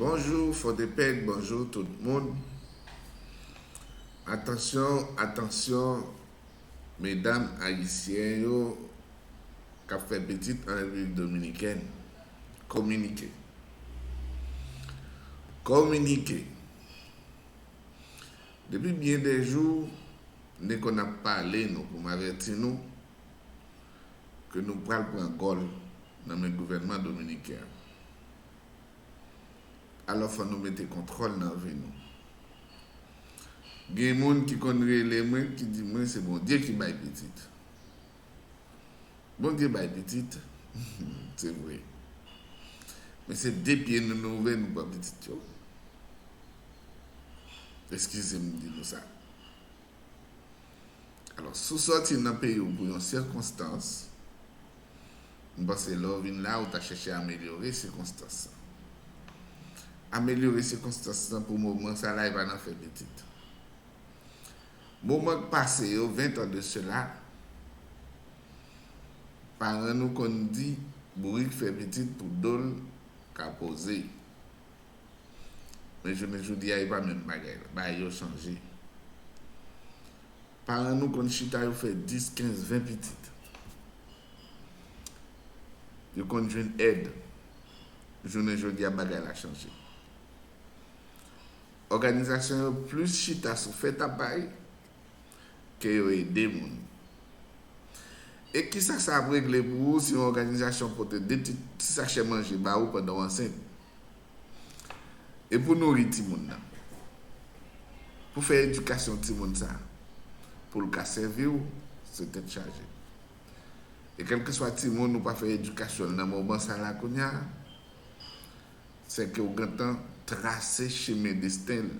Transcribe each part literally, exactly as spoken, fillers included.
Bonjou Fòtepèg, bonjou tout moun. Atansyon, atansyon, medam ayisyen yo k ap fè pitit an Repiblik Dominikèn. Kominike. Kominike. Depi byen dè jou, n te konn ap pale nou pou m avèti nou ke nou pral pran gòl nan men gouvènman dominiken an. Alò, fò nou mete kontwòl nan vi nou. Gen moun ki konn rele mwen, ki di mwen se Bondye ki bay pitit. Bondye bay pitit, se vre. Men se de pye nou, nou ouvè, nou pran pitit yo. Eskize m di nou sa. Alò, si w sòti nan peyi w pou yon sikonstans, m panse lè w vin la, ou ta chèche amelyore sikonstans lan. Amelyore sikonstans lan pou moman sa la, e pa nan fè pitit. Moman k pase yo, ven tan de sela, paran nou konn di, bourik fè pitit pou do l ka poze. Men jounen jodi a, e pa menm bagay la. Bagay yo chanje. Paran nou konn chita, yo fè dis, kenz, ven pitit. Yo konn jwenn èd. Jounen jodi a, bagay la chanje. Òganizasyon yo plis chita sou fè tapay ke yo ede moun. E kisa sa ap regle pou ou si yon òganizasyon pote de ti, ti sachè manje ba ou pandan w ansent? E pou nouri timoun nan, pou fè edikasyon timoun sa, pou l ka sèvi w, se tèt chaje. E kèlkeswa timoun ou pa fè edikasyon l nan moman sa la kounye a, se ke w gentan trase chemen desten l,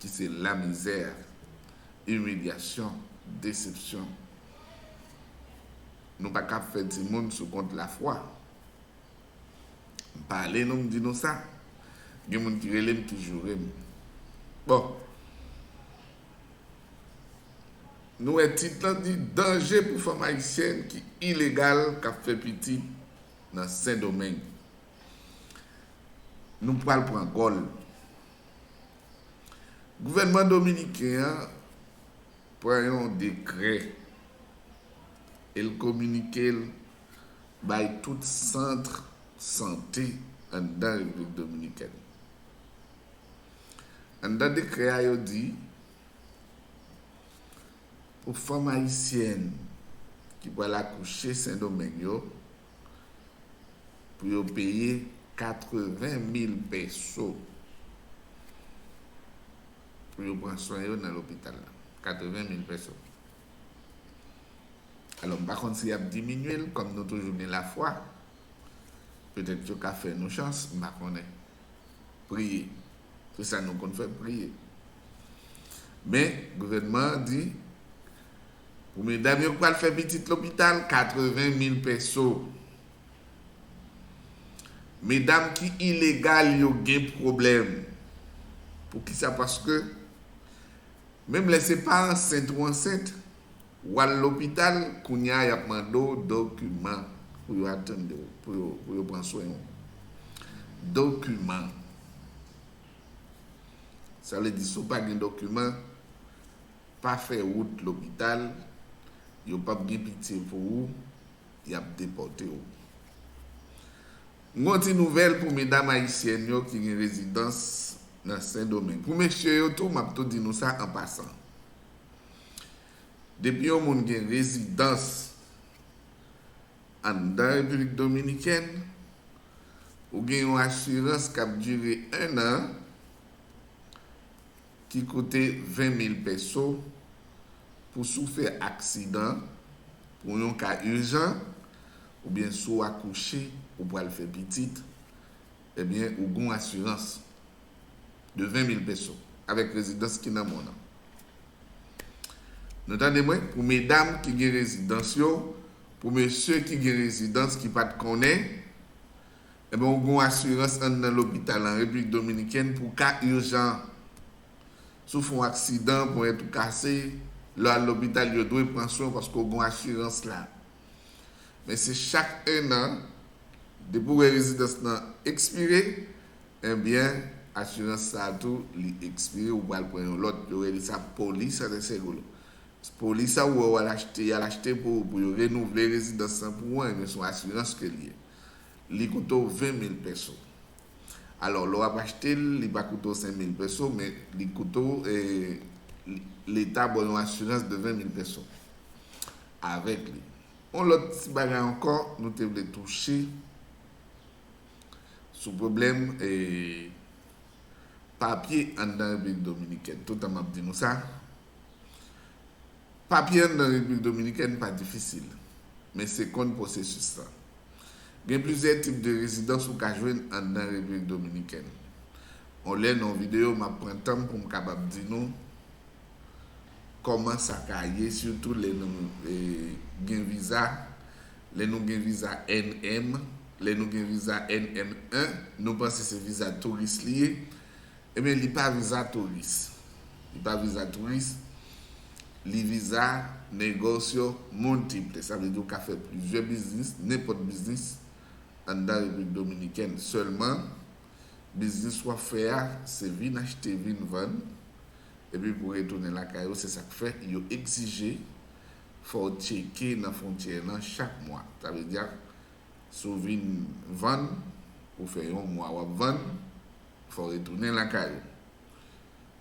ki se lamizè, imilyasyon, desepsyon. Nou pa ka ap fè timoun sou kont lafwa. M pale nou, m di nou sa. Gen moun ki rele m, ki joure m. Bon. Nou wè tit lan di danje pou fanm ayisyèn ki ilegal k ap fè pitit nan Sendomeng. Nou pral pran gòl. Gouvènman dominiken an pran yon dekrè e l kominike l bay tout sant sante anndan Repiblik Dominikèn. Anndan dekrè a, yo di, pou fanm ayisyèn ki pral akouche Sendomeng yo, pou yo peye katreven mil peso pou yo pran swen yo nan lopital la. Katreven mil peso. Alò, m pa konn si y ap diminye l, kòm nou toujou gen lafwa. Petèt yo ka fè nou chans, m pa konnen. Priye. Se sa nou konn fè, priye. Men, gouvènman an di, pou medam yo k pral fè pitit lopital, katreven mil peso. Medam ki ilegal yo gen pwoblèm. Poukisa? Paske, menm lè se pa ansent ou ansent, w al lopital, kounye a, y ap mande w dokiman pou yo atann w, pou yo, pou yo pran swen w. Dokiman. Sa vle di, si w pa gen dokiman, pa fè wout lopital, yo p ap gen pitye pou ou, y ap depòte w. M gon ti nouvèl pou medam ayisyèn yo ki gen rezidans nan Sendomeng. Pou mesye yo tou, m ap tou di nou sa an pasan. Depi yon moun gen rezidans anndan Repiblik Dominikèn, ou gen yon asirans k ap dire en an, ki koute ven mil peso pou si w fè aksidan, pou yon ka ijan, oubyen si w akouche, ou pral fè pitit, ebyen, ou gen yon asirans de ven mil peso avèk rezidans ki nan men w nan. Nou tande mwen? Pou medam ki gen rezidans yo, pou mesye ki gen rezidans ki pa t konnen, ebyen, ou gen yon asirans anndan lopital an Repiblik Dominikèn pou ka ijan. Si w fè yon aksidan, ponyèt ou kase, lè w al lopital, yo dwe pran swen w paske w gen yon asirans la. Men se chak en an, depi w wè rezidans lan ekspire, Ebyen, asirans sa a tou, li ekspire, ou pral pran yon lòt, yo rele sa pólis de seguro. Pólis sa ou wè w al achte, y al achte pou, pou yo renouvle rezidans lan pou ou, ebyen, se yon asirans ke l ye. Li koute w ven mil peso. Alò, lè w ap achte l, li pa koute w senk mil peso, men li koute w, eh, Leta ba w yon asirans de ven mil peso avèk li. Yon lòt ti bagay ankò, nou te vle touche sou pwoblèm, eh, papye anndan Repiblik Dominikèn. Toutan m ap di nou sa, papye anndan Repiblik Dominikèn pa difisil, men se konn pwosesis lan. Gen plizyè tip de rezidans ou ka jwenn anndan Repiblik Dominikèn. On lè nan yon videyo, m ap pran tan m pou m kapab di nou kòman sa ka ye, sitou lè nou, eh, gen viza, lè nou gen viza N M, lè nou gen viza N M un, nou panse se viza touris li ye, ebyen, li pa viza touris. Li pa viza touris, li viza negosyo multiple. Sa vle di ou ka fè plizyè biznis, nenpòt biznis, anndan Repiblik Dominikèn. Sèlman, biznis w ap fè a, se vin achte, vin vann, epi pou retounen lakay ou, se sa k fè yo egzije fò w tcheke nan fwontyè lan chak mwa. Sa vle di, si w vin vann, ou fè yon mwa w ap vann, fò w retounen lakay ou.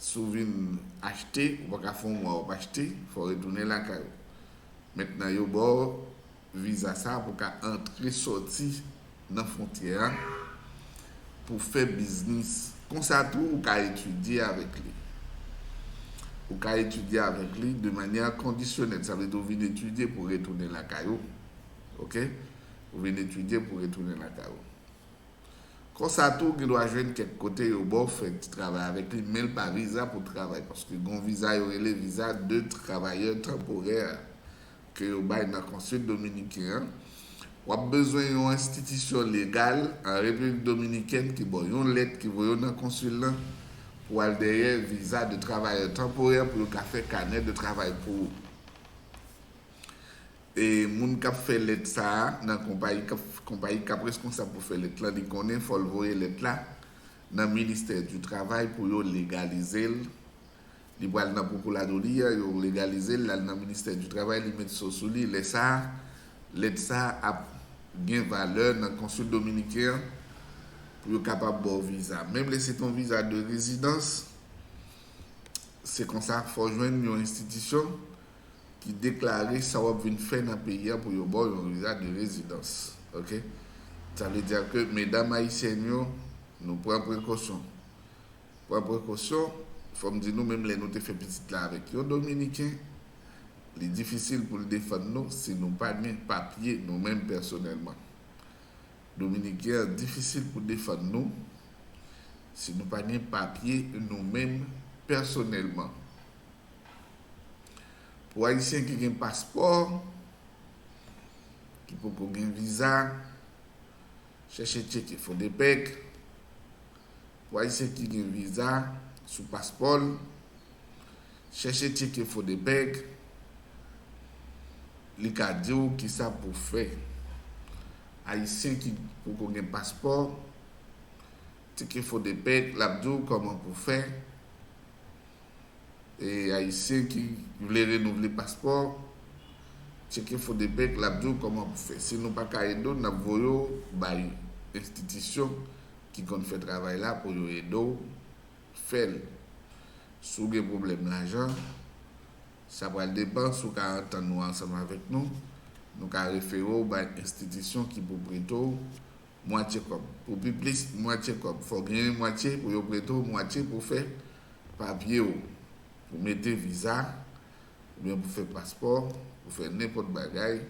Si w vin achte, ou pa ka fè yon mwa w ap achte, fò w retounen lakay ou. Mentnan, yo ba w viza sa a pou w ka antre sòti nan fwontyè a pou fè biznis. Konsa tou, ou ka etidye avèk li. Ou ka etidye avèk li de manyè kondisyonèl. Sa vle di ou vin etidye pou retounen lakay ou. Oke? Ou vin etidye pou retounen lakay ou. Konsa tou, ou gen dwa jwenn kèk kote yo ba w fè ti travay avèk li, men l pa viza pou travay, paske gen yon viza yo rele viza de travayè tanporè ke yo bay nan konsil dominiken an. W ap bezwen yon enstitisyon legal an Repiblik Dominikèn ki ba w yon lèt ki voye w nan konsil lan pou al dèyè viza de travayè tanporè pou yo ka fè kanè de travay pou ou. E moun k ap fè lèt sa a nan konpayi k ap, konpayi k ap reskonsab pou fè lèt la, li konnen fò l voye lèt la nan ministè du travay pou yo legalize l. Li pral nan Procuraduría, yo legalize l, l al nan ministè du travay, li met so sou li. Lè sa a, lèt sa a ap gen valè nan konsil dominiken an pou yo kapab ba w viza. Menm lè se t yon viza de rezidans, se konsa, fò w jwenn yon enstitisyon ki deklare sa w ap vin fè nan peyi a pou yo ba w yon viza de rezidans. Oke? Sa vle di ke medam ayisyèn yo, nou pran prekosyon. Pran prekosyon, fò m di nou, menm lè nou te fè pitit la avèk yon dominiken, li difisil pou l defann nou si nou pa gen papye nou menm pèsonèlman. Dominiken an difisil pou defann nou si nou pa gen papye nou menm pèsonèlman. Pou ayisyen ki gen paspò, ki poko gen viza, chèche tcheke Fodepec. Pou ayisyen ki gen viza sou paspò l, chèche tcheke Fodepec, li ka di w kisa pou fè. Ayisyen ki poko gen paspò, tcheke Fodepec, l ap di w kòman pou fè. E ayisyen ki vle renouvle paspò, tcheke Fodepec, l ap di w kòman pou fè. Si nou pa ka ede w, n ap voye w bay enstitisyon ki konn fè travay la pou yo ede w fè l. Si w gen pwoblèm lajan, sa pral depann si w ka antann nou ansanm avèk nou, nou ka refere w bay enstitisyon ki pou prete w mwatye kòb. Pou pi plis, mwatye kòb. Fò w genyen mwatye pou yo prete w, mwatye pou fè papye w, pou mete viza, oubyen pou fè paspò, pou fè nenpòt bagay.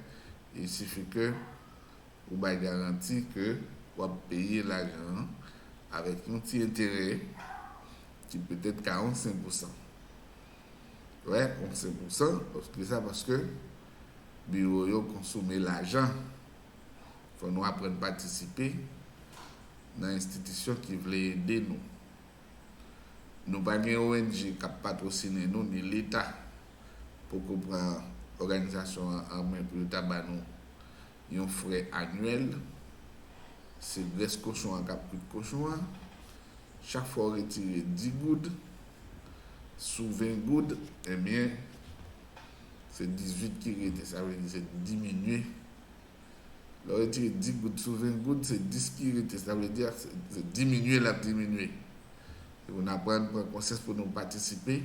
Il sifi ke ou bay garanti ke w ap peye lajan an avèk yon ti enterè ki petèt ka yon senk pousan. Wè, yon senk pousan, paske sa, paske biwo yo konsome lajan. Fò nou aprann patisipe nan enstitisyon ki vle ede nou. Nou pa gen O N G k ap patwosine nou, ni Leta poko pran òganizasyon an an men pou yo ta ba nou yon frè anyèl. Se grès kochon an k ap kwit kochon an. Chak fwa w retire dis goud sou ven goud, ebyen, se dizuit ki rete, sa vle di se diminye. Lè w retire dis goud sou ven goud, se dis ki rete, sa vle di se diminye l ap diminye. Se pou n aprann pran konsyans pou nou patisipe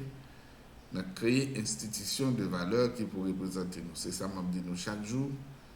nan kreye enstitisyon de valè ki pou reprezante nou. Se sa m ap di nou chak jou.